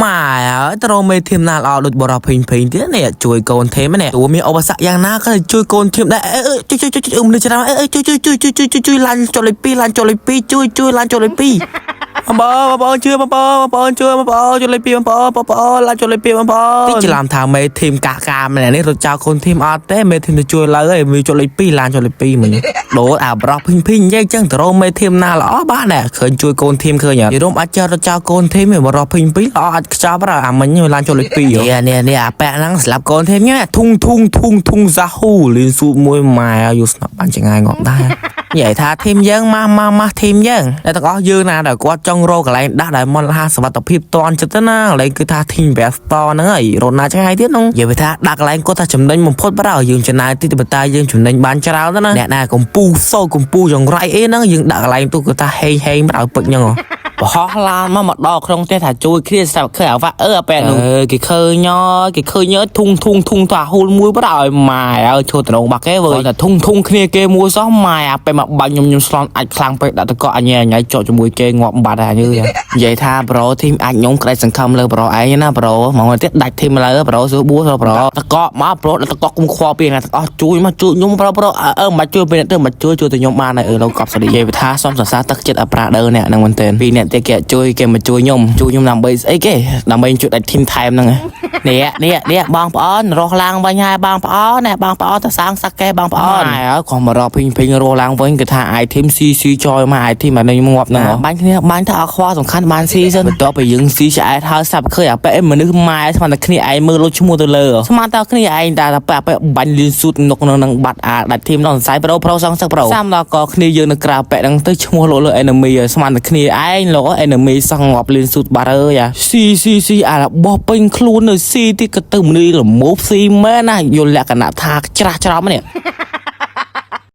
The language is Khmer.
ម៉ែអើយត្រូវមេ team ណាល្អដូចបរោះភេងភេងទៀតនេះជួយកូន team នេះទោះមានឧបសគ្គយ៉ាងណាក៏ជួយកូន team ដែរអើជួយជួយជួយមនុស្សច្រើនអើជួយជួយជួយជួយជួយជួយឡានចុះលេខ2ឡានចុះលេខ2ជួយជួយឡានចុះលេខ2បងបងបងជួយបងបងបងជួយបងបងជួយលេខ2បងបងបងបងឡានចុះលេខ2បងបងតិចច្រឡំថាមេ team កាកាម្នាក់នេះរត់ចោលកូន team អត់ទេមេ team ទៅជួយឡើយហើយមានចុះលេខ2ឡានចុះលេខ2មិញដូរអាប្រុសភីងភីងនិយាយចឹងទៅរកមេ team ណាល្អបានដែរឃើញជួយកូន team ឃើញអត់យរំអាចចេះរត់ចោលកូន team ឯងបរោះភីងភីងល្អអាចខ្ចប់អាមិញឡានចុះលេខ2នេះនេះនេះអាពាក់ហ្នឹងស្លាប់កូន team ញ៉ធុងធុងធុងធុងសាហ៊ូលៀនស៊ូមួយម៉ែយូស្នាប់បានចងាយងាប់ដែរនិយាយថា team យើងម៉ាស់ម៉ាស់ម៉ាស់ team យើងតែទាំងអស់យើងណាដែលគាត់ចង់រកកន្លែងដាក់ដែលមន្តហាសវត្ថភាពតន់ចិត្តណាកន្លែងគឺថា team best store ហ្នឹងហើយរត់ណាឆ្ងាយទៀតនោះនិយាយថាដាក់កន្លែងគាត់ថាចំណេញបំផុតបើយើងចំណាយតិចតែយើងចំណេញបានច្រើនណាអ្នកណាកំពូសោកំពូចង្រៃអីហ្នឹងយើងដាក់កន្លែងទូគឺថាហេងហេងបើឲ្យពេចហ្នឹងបរោះឡានមកមកដល់ក្នុងផ្ទះថាជួយគ្នាស្រាប់ឃើញអាវ៉ាអឺអាប៉ែនោះគេឃើញគេឃើញធុងធុងធុងតាហ៊ូលមួយបើឲ្យម៉ែឲ្យឈួតត្រង់បាក់គេវើតែធុងធុងគ្នាគេមួយសោះម៉ែអាប៉ែមកបាញ់ខ្ញុំខ្ញុំស្លន់អាចខ្លាំងពេកដាក់តកអញញ៉ៃចកជាមួយគេងាប់បាត់ហើយញើនិយាយថា bro team អាចខ្ញុំក្តៅសង្ឃឹមលើ bro ឯងណា bro មកទៀតដាច់ team ឡើយ bro សួរបួស bro តកមក bro តកគុំខ្វល់ពីណាទាំងអស់ជួយមកជួយខ្ញុំ bro bro អឺមិនជួយពីអ្នកទៅមិនជួយជួយទៅខ្ញុំបានហើយអឺលោកកប់សនិយាយថាសុំសរសើរទឹកចិត្តអប្រាដើអ្នកហ្នឹងមែនទែនពីអ្នកទៀតគេជួយគេមកជួយខ្ញុំជួយខ្ញុំដើម្បីស្អីគេដើម្បីជួយដាច់ team ថែមហ្នឹងនេះនេះនេះបងប្អូនរស់ឡើងវិញហើយបងប្អូននេះបងប្អូនទៅសាងសឹកគេបងប្អូនហើយគាត់មករកភីងភីងរស់ឡើងវិញគឺថា item CC ចយមក item អានេះងាប់ហ្នឹងបាញ់គ្នាបាញ់ថាអត់ខ្វល់សំខាន់បានស៊ីសិនបន្ទាប់ពីយើងស៊ីឆ្អែតហើយសាប់ឃើញអាប៉ែមនុស្សម៉ែស្មានតែគ្នាឯងមើលលុចឈ្មោះទៅលើស្មានតែគ្នាឯងតែអាប៉ែអាប៉ែបាញ់លៀនស៊ូតនុកនៅនឹងបាត់អាដាច់ team ដល់សរសៃ bro bro សងសឹក bro សាំដល់ក៏គ្នាយើងនៅក្រៅប៉ែហ្នឹងទៅឈ្មោះលោកលើ enemy ស្មានតែគ្នាឯងលោក enemy សោះងាប់លៀនស៊ូតបាត់អើយអាស៊ីស៊ីស៊ីអារបស់ពេញខ្លួននៅស៊ីទៀតក៏ទៅមនុស្សល្មោបស៊ីមែនណាយល់លក្ខណៈថាច្រាស់ច្រំនេះ។